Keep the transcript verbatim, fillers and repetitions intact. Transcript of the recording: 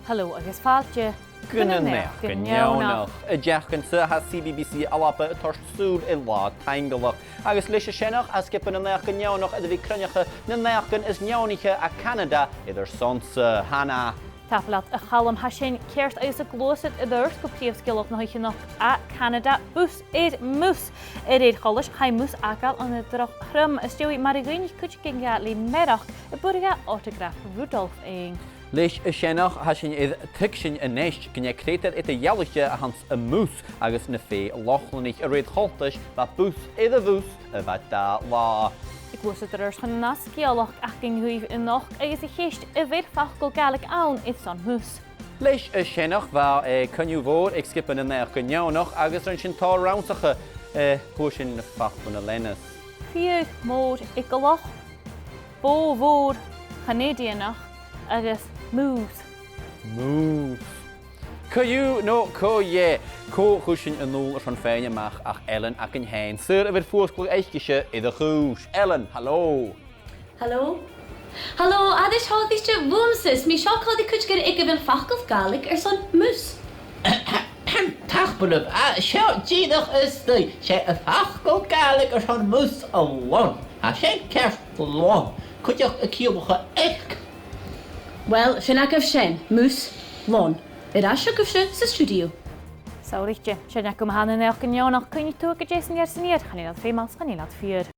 Hello agus fàilte gu na Naidheachdan Neònach. An t-seachdain-sa tha C B B C ALBA a' toirt sùil air Latha Taingealachd, agus leis an t-seanchas, tha sgioba nan Naidheachdan Neònach air a bhith a' cruinneachadh nan naidheachdan as neònaiche à Canada air ar son-sa. Hannah. Tapadh leat, a Chaluim, tha sin ceart, agus a' gluasad air adhart gu prìomh sgeulachd na h-oidhche a-nochd à Canada, bus air mus. A rèir choltais, chaidh mus fhàgail ann an droch throm às dèidh mar a dh'fhaighnich cuideigin dha le mearachd a b' urrainn dha autograph Rudolph fhaighinn. Leis an t-seanchas, tha sinn air tuigsinn a-nis gun e creutair eadar-dhealaichte a th' anns a' mus, agus na fèidh Lochlannaich. A rèir choltais, bha bus air a' bhus a bha dà latha. A' gluasad air adhart chun an ath sgeulachd againn dhuibh a-nochd, agus a' cheist: a bheil facal Gàidhlig ann airson mus? Leis an t-seanchas, bha, eh, coinneamh mhòr aig sgioba nan Naidheachdan Neònach, agus rinn sinn tòrr rannsachaidh, eh, fhuair sinn na faclan a leanas. Fiadh mòr eagalach, bò mhòr Chanèidianach, agus mùs. Mùs. Co-dhiù no co-dheth, cò chuir sinn a-null airson faighinn a-mach ach Ellen againn fhèin, saoil a bheil fuasgladh aice-se air a' chùis. Ellen, halò. Halò. Halò, a-nis, tha thu a-rithist bhuamsa. 'S mi seo a' còrdadh cuideigin aig a bheil facal Gàidhlig airson mus. Tapadh leibh, a, seo dìreach a-staigh. 'S e am facal Gàidhlig airson mus lòn. Tha sin ceart, lòn. Cuideachd a' ciallachadh each. Uill, sin agaibh sin, mus lòn. Air ais thugaibhse san stiùidio. Sàr-mhath. Sin agaibh na Naidheachdan Neònach. Cuimhnich, tuigidh tu dè 's an fhear as fheàrr, chan eil iad feumail 's chan eil iad fìor.